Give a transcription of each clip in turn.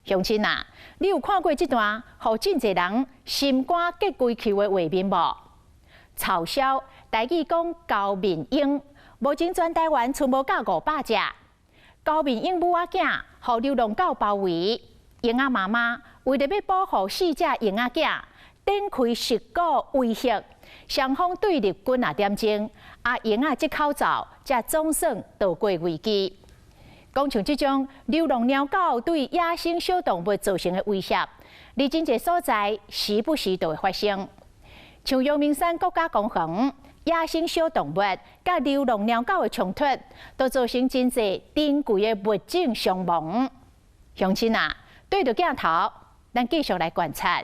鄉親啊，你有看過這段予真濟人心肝結規球的畫面無？草鴞，台語講高面鷹，目前全台灣賰無夠500隻。高面鷹母仔囝，予流浪狗包圍，鷹仔媽媽為著欲保護四隻鷹仔囝，展開食狗威嚇，雙方對立幾若點鐘，啊鷹仔這口罩才總算渡過危機。講像這種流浪貓狗對野生小動物造成的威脅，佇真濟所在時不時就會發生。像陽明山國家公園，野生小動物佮流浪貓狗的衝突，都造成真濟珍貴的物種傷亡。鄉親啊，對著鏡頭，咱繼續來觀察。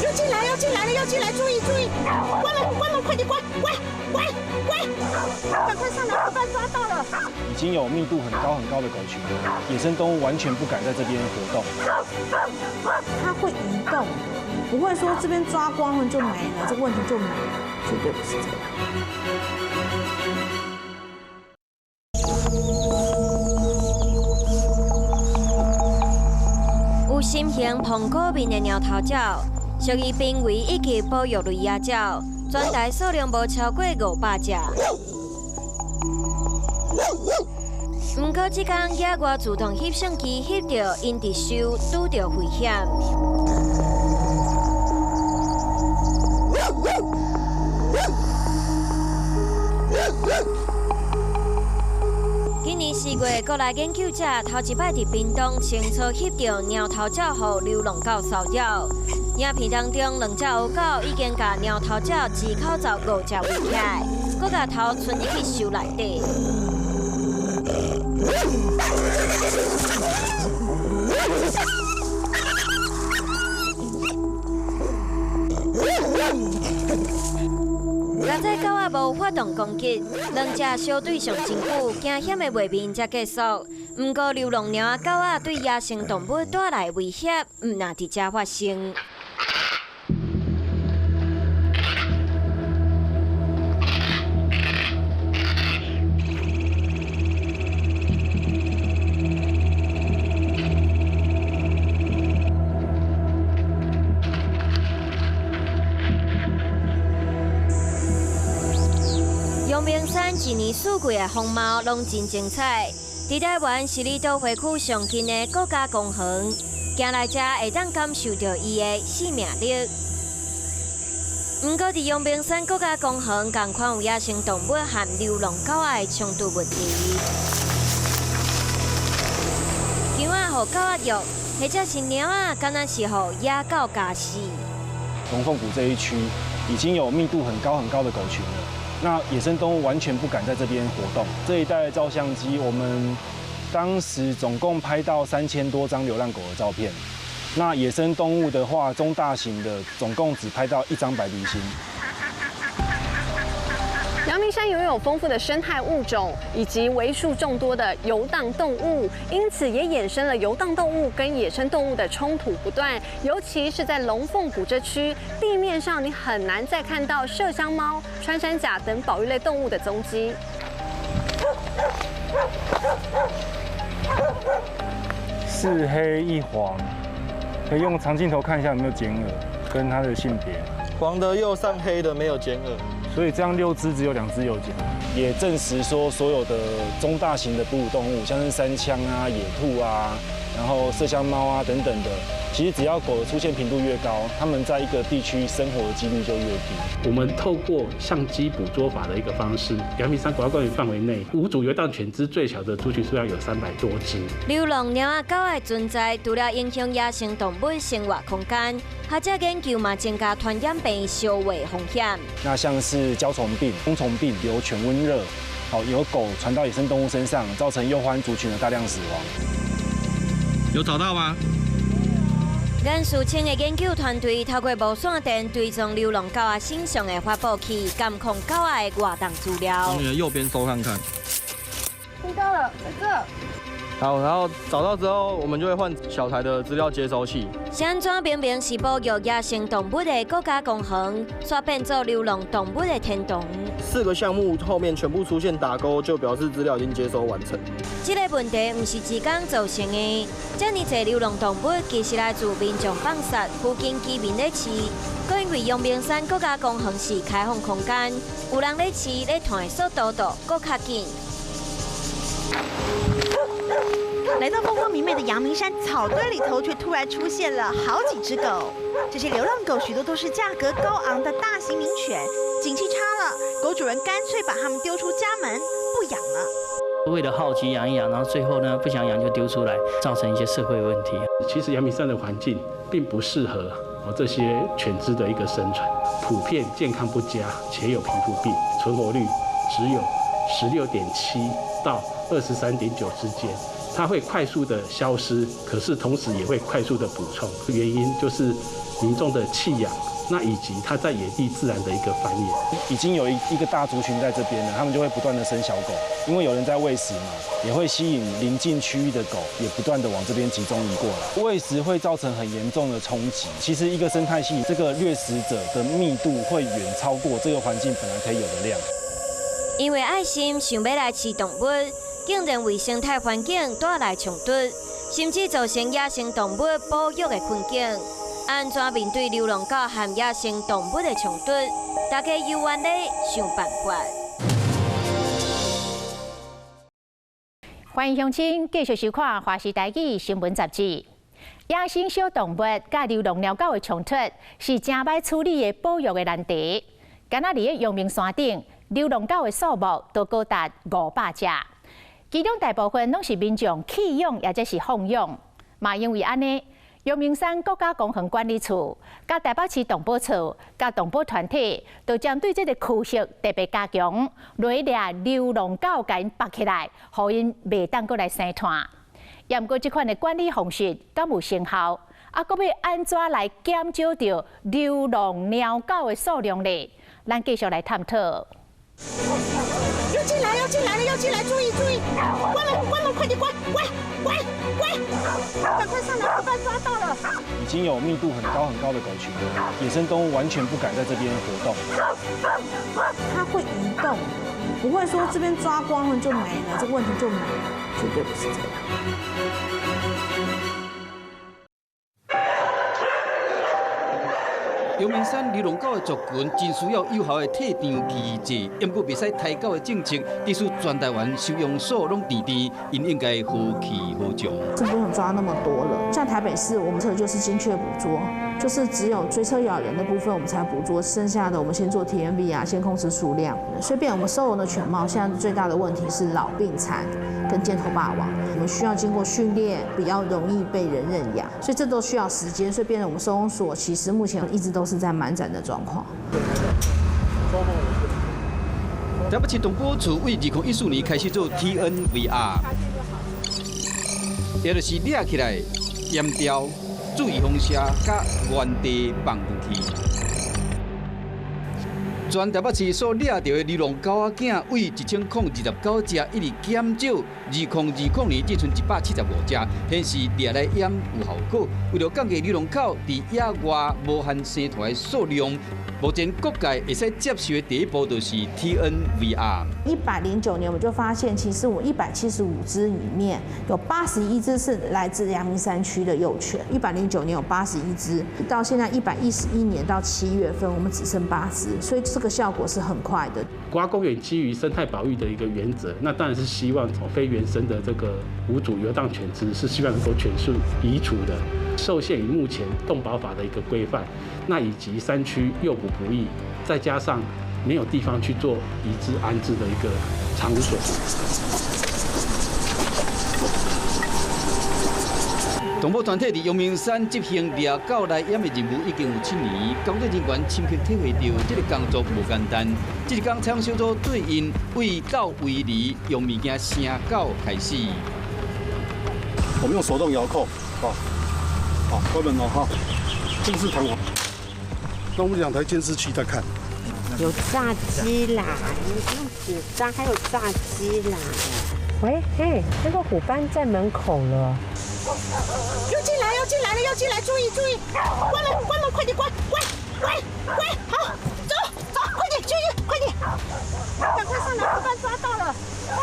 要進來，要進來了，要進來，注意注意！關門，關門，快點關，關，關，關！趕快上來，伙伴抓到了。已經有密度很高很高的狗群了，野生動物完全不敢在這邊活動。它會移動，不會說這邊抓光了就沒了，這個問題就沒了，絕對不是這樣。有心形膨鼓面的貓頭鳥，屬於瀕危以及保育類野鳥，全台數量無超過500隻。毋過，這工野外自動翕相機翕著，𪜶佇樹拄著危險。今年4月，國內研究者頭一擺佇屏東清楚翕著貓頭鳥予流浪狗騷擾。影片當中，兩隻烏狗已經共貓頭鳥一口罩五隻圍起來，閣共頭伸入去樹內底。佳哉狗仔無發動攻擊，兩隻相對上真久，驚險的畫面才結束。毋過流浪貓仔狗仔對野生動物帶來威脅，毋但佇遮發生。陽明山一年四季的風貌攏真精彩。佇台灣是離都會區上近的國家公園，行來遮會當感受著伊的生命力。毋過，佇陽明山國家公園，仝款有野生動物和流浪狗仔的衝突問題。羊仔予狗仔虐，或者是貓仔，敢若是予野狗咬死。龍鳳谷這一區已經有密度很高很高的狗群了。那野生動物完全不敢在這邊活動。這一代照相機，我們當時總共拍到3000多張流浪狗的照片。那野生動物的話，中大型的總共只拍到1張白鼻心。陽明山擁有豐富的生態物種以及為數眾多的遊蕩動物，因此也衍生了遊蕩動物跟野生動物的衝突不斷。尤其是在龍鳳谷這區，地面上你很難再看到麝香貓、穿山甲等保育類動物的蹤跡。四黑一黃，可以用長鏡頭看一下有沒有剪耳，跟它的性別。黃的右上，黑的沒有剪耳。所以這樣6隻只有2隻有剪，也證實說所有的中大型的哺乳動物，像是山羌啊、野兔啊，然後麝香貓啊等等的，其實只要狗的出現頻度越高，它們在一個地區生活的幾率就越低。我們透過相機捕捉法的一個方式，陽明山國家公園範圍內，無主遊蕩犬隻最小的族群數量有300多隻。流浪貓仔狗的存在，除了影響野生動物生活空間，學者研究嘛增加傳染病消化風險。那像是焦蟲病、蛲蟲病、有犬瘟熱，好，由狗傳到野生動物身上，造成鼬獾族群的大量死亡。有找到嗎？顏淑清的研究團隊透過無線電追蹤流浪狗仔身上的發報器，監控狗仔的活動資料。從你的右邊搜看看。聽到了，在這。好，然後找到之後，我們就會換小台的資料接收器。是按怎明明是保育野生動物的國家公園，卻變做流浪動物的天堂。 4個項目後面全部出現打勾，就表示資料已經接收完成。這個問題毋是一工造成的，這麼濟流浪動物其實來自民眾放殺、附近居民咧飼。閣因為陽明山國家公園是開放空間，有人咧飼咧湠的速度就閣較緊。 來到風光明媚的陽明山草堆裡頭，卻突然出現了好幾隻狗。這些流浪狗許多都是價格高昂的大型名犬，景氣差了，狗主人乾脆把它們丟出家門，不養了。為了好奇養一養，然後最後呢不想養就丟出來，造成一些社會問題。其實陽明山的環境並不適合這些犬隻的一個生存，普遍健康不佳，且有皮膚病，存活率只有16.7到23.9之間。 它會快速的消失，可是同時也會快速的補充。原因就是民眾的棄養，那以及它在野地自然的一個繁衍。已經有一個大族群在這邊了，他們就會不斷的生小狗，因為有人在餵食嘛，也會吸引鄰近區域的狗，也不斷的往這邊集中移過來。餵食會造成很嚴重的衝擊。其實一個生態系，這個掠食者的密度會遠超過這個環境本來可以有的量。因為愛心想欲來飼動物。 竟然為生態環境帶來衝突，甚至造成野生動物保育的困境。按怎面對流浪狗和野生動物的衝突？大家猶原咧想辦法。歡迎鄉親繼續收看《華視台語新聞雜誌》。野生小動物佮流浪貓狗的衝突是誠歹處理的保育的難題。敢若佇咧陽明山頂，流浪狗的數目都高達500隻。 其中大部分攏是民眾棄養，或者是放養。嘛因為按呢，陽明山國家公園管理處、佮台北市動保處、佮動保團體，都針對這個區域特別加強，來掠流浪狗，共𪜶縛起來，予𪜶袂當閣來生湠。也毋過，這款的管理方式敢有成效？啊，閣欲按怎來減少著流浪貓狗的數量呢？咱繼續來探討。 要進來，要進來了，要進來！注意注意，關門關門，快點關關關關！趕快上來，伙伴抓到了！已經有密度很高很高的狗群了，野生動物完全不敢在這邊活動。它會移動，不會說這邊抓光了就沒了，這個問題就沒了，絕對不是這樣。 陽明山流浪狗的族群真需要有效的退場機制，毋過袂使刣狗的政策，致使全台灣收容所攏甜甜，𪜶應該何去何從？這不用抓那麼多了。像台北市，我們這就是精確捕捉，就是只有追車咬人的部分我們才捕捉，剩下的我們先做 TMV 啊，先控制數量。所以，變我們收容的犬貓，現在最大的問題是老病殘跟街頭霸王，我們需要經過訓練，比較容易被人認養，所以這都需要時間。所以，變成我們收容所其實目前一直都是在滿載的狀況。台北市動保處為2014年開始做 TNVR，也就是掠起來、閹掉、注預防射，佮原地放回去。全台北市所掠著的流浪狗仔囝，為1029隻一直減少，2020年只剩175隻，顯示掠來閹有效果。為著降低流浪狗佇野外無限生湠的數量，目前各界會使接受的第一步就是 TNVR。109年我們就發現，其實我們175隻裡面有81隻是來自陽明山區的幼犬。109年有81隻，到現在111年到7月份，我們只剩8隻，所以這個效果是很快的。國家公園基於生態保育的一個原則，那當然是希望從非原生的這個無主遊蕩犬隻是希望能夠全數移除的。受限於目前動保法的一個規範，那以及山區誘捕不易，再加上沒有地方去做移置安置的一個場所。動保團體佇陽明山執行掠狗來閹的任務已經有7年，工作人員深刻體會到這個工作無簡單。這一工採訪小組對𪜶為狗圍籬用物件聲狗開始。我們用手動遙控，好，好，關門了哈，這個是彈簧。那我們2台監視器在看。有炸雞啦，你不用緊張，還有炸雞啦。喂，哎，那個虎斑在門口了。要進來，要進來了，要進來，注意注意，關門關門，快點關關關關，好，走走，快點進去，快點，趕快上來，虎斑抓到了，快！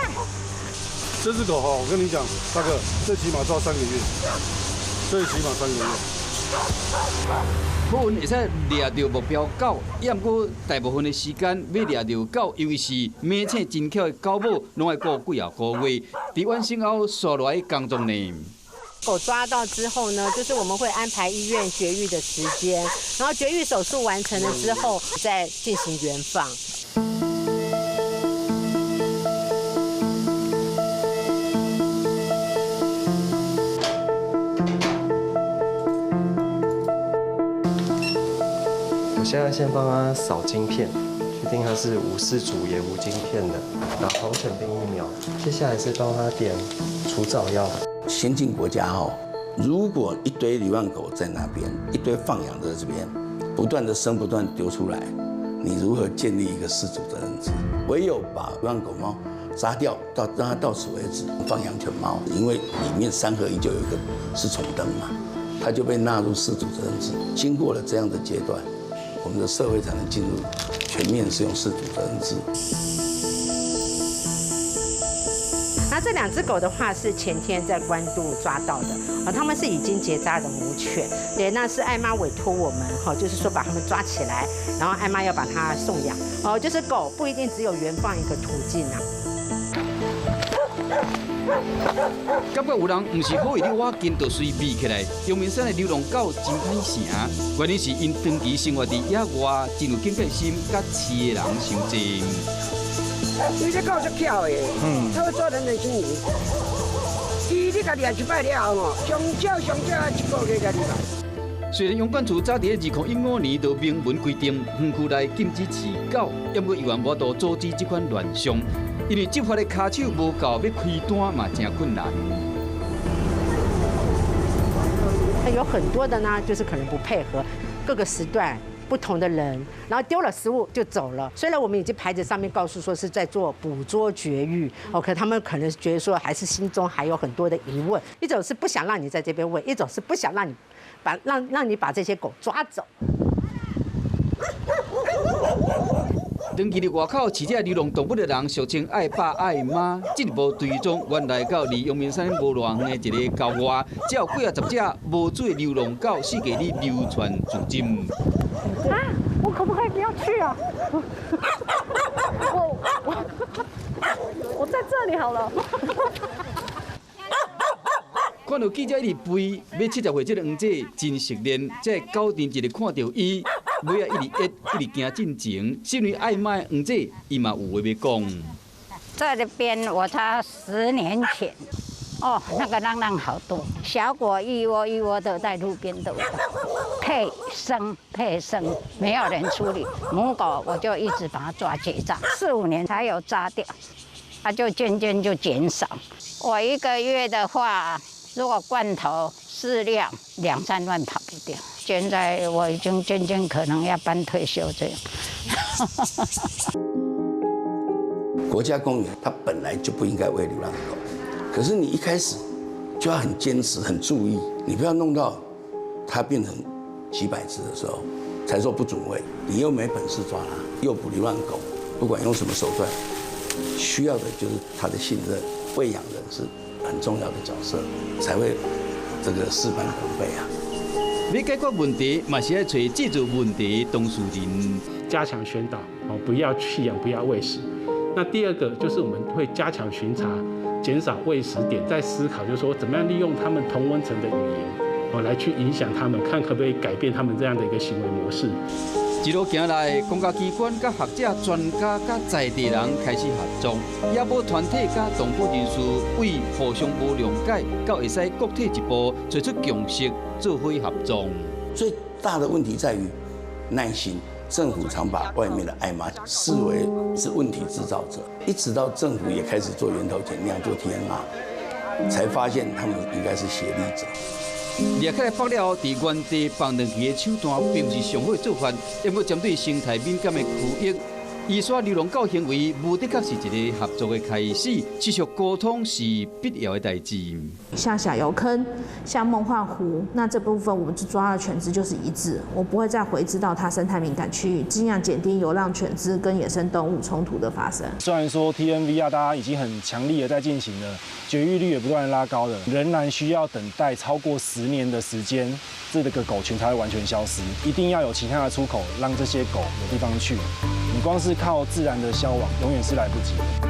這隻狗哈，我跟你講，大哥，最起碼抓三個月，最起碼三個月。好運會使掠著目標狗，也毋過大部分的時間欲掠著狗，尤其是猛醒真巧的狗母，攏愛顧幾仔個月。佇完成後，紲落來工作呢。狗抓到之後呢，就是我們會安排醫院絕育的時間，然後絕育手術完成了之後，再進行原放。我現在先幫他掃晶片，確定他是無飼主也無晶片的，打狂犬病疫苗。接下來是幫他點除蚤藥。先進國家哦，如果一堆流浪狗在那邊，一堆放養的在這邊，不斷的生，不斷丟出來，你如何建立一個飼主責任制？唯有把流浪狗貓殺掉，到讓它到此為止，放養犬貓，因為裡面三合一就有一個是寵燈嘛，它就被納入飼主責任制。經過了這樣的階段，我們的社會才能進入全面使用飼主責任制。那這兩隻狗的話是前天在關渡抓到的，啊，他們是已經結紮的母犬，對，那是愛媽委託我們，哈，就是說把他們抓起來，然後愛媽要把它送養，哦，就是狗不一定只有原放一個途徑啊。感覺有人毋是好意咧倚近，就隨避起來。陽明山的流浪狗真歹成，原因是𪜶長期生活佇野外，真有警戒心，佮飼的人相濟。因為這狗足巧的，它會抓人的心理。伊你共掠一擺了後吼，上少上少愛一個月才禮拜。雖然陽管處早佇2015年就明文規定，園區內禁止飼狗，猶過猶原無法度阻止這款亂象，因為執法的跤手無夠，欲開單嘛誠困難。有很多的呢，就是可能不配合，各個時段不同的人，然後丟了食物就走了。雖然我們已經牌子上面告訴說是在做捕捉絕育，OK，他們可能覺得說還是心中還有很多的疑問。一種是不想讓你在這邊餵，一種是不想讓你把讓你把這些狗抓走。長期佇外口飼這流浪動物的人，俗稱愛爸愛媽，進一步追蹤，原來到離陽明山無偌遠的一個郊外，才有幾仔十隻無主的流浪狗四界咧流竄自盡。啊！我可不可以不要去啊？我在這裡好了。看到記者一直飛，欲70歲這个黃姐真熟練，這狗陣一直看著伊，尾仔一直吔，一直行進前。身為愛媽的黃姐，伊嘛有話欲講。在這邊，我才10年前，哦，那個浪浪好多，小狗一窩一窩的在路邊都配生配生，沒有人處理。母狗我就一直把它抓結紮，4、5年才有紮掉，它就漸漸就減少。我一個月的話，如果罐頭飼料2、3萬跑不掉。現在我已經漸漸可能要辦退休這樣。國家公園它本來就不應該餵流浪狗，可是你一開始就要很堅持、很注意，你不要弄到它變成幾百隻的時候才說不准餵，你又沒本事抓它，誘捕流浪狗，不管用什麼手段，需要的就是他的信任，餵養人是很重要的角色，才會這個事半功倍啊。欲解決問題，嘛是愛揣製造問題的當事人，加強宣導，哦，不要棄養，不要餵食。那第二個就是我們會加強巡查，減少餵食點，在思考就是說怎麼樣利用他們同溫層的語言，哦，來去影響他們，看可不可以改變他們這樣的一個行為模式。一路行來，公家機關、佮學者、專家、佮在地人開始合作，野保團體佮動保人士為互相無諒解，到會使各退一步，做出共識，做伙合作。最大的問題在於耐心。政府常把外面的愛媽視為是問題製造者，一直到政府也開始做源頭減量、做 TNR，才發現他們應該是協力者。掠起來放了後，佇原地放斷去的手段，並毋是上好的做法。毋過針對生態敏感的區域，伊說流浪狗行為無的確是一個合作的開始，持續溝通是必要的代誌。像小油坑、像夢幻湖，那這部分我們就抓的犬隻就是一致，我不會再回置到它生態敏感區域，盡量減低流浪犬隻跟野生動物衝突的發生。雖然說 TNVR 大家已經很強力的在進行了，絕育率也不斷拉高了，仍然需要等待超過10年的時間，這個狗群才會完全消失。一定要有其他的出口，讓這些狗有地方去。你光是靠自然的消亡，永遠是來不及的。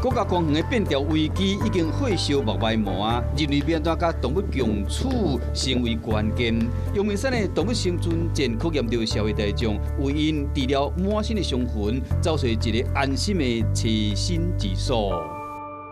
國家公園的變調危機已經火燒目眉毛啊！人類欲按怎佮動物共處成為關鍵。陽明山的動物生存戰考驗著社會大眾，為𪜶治療滿身的傷痕，找尋一個安心的棲身之所。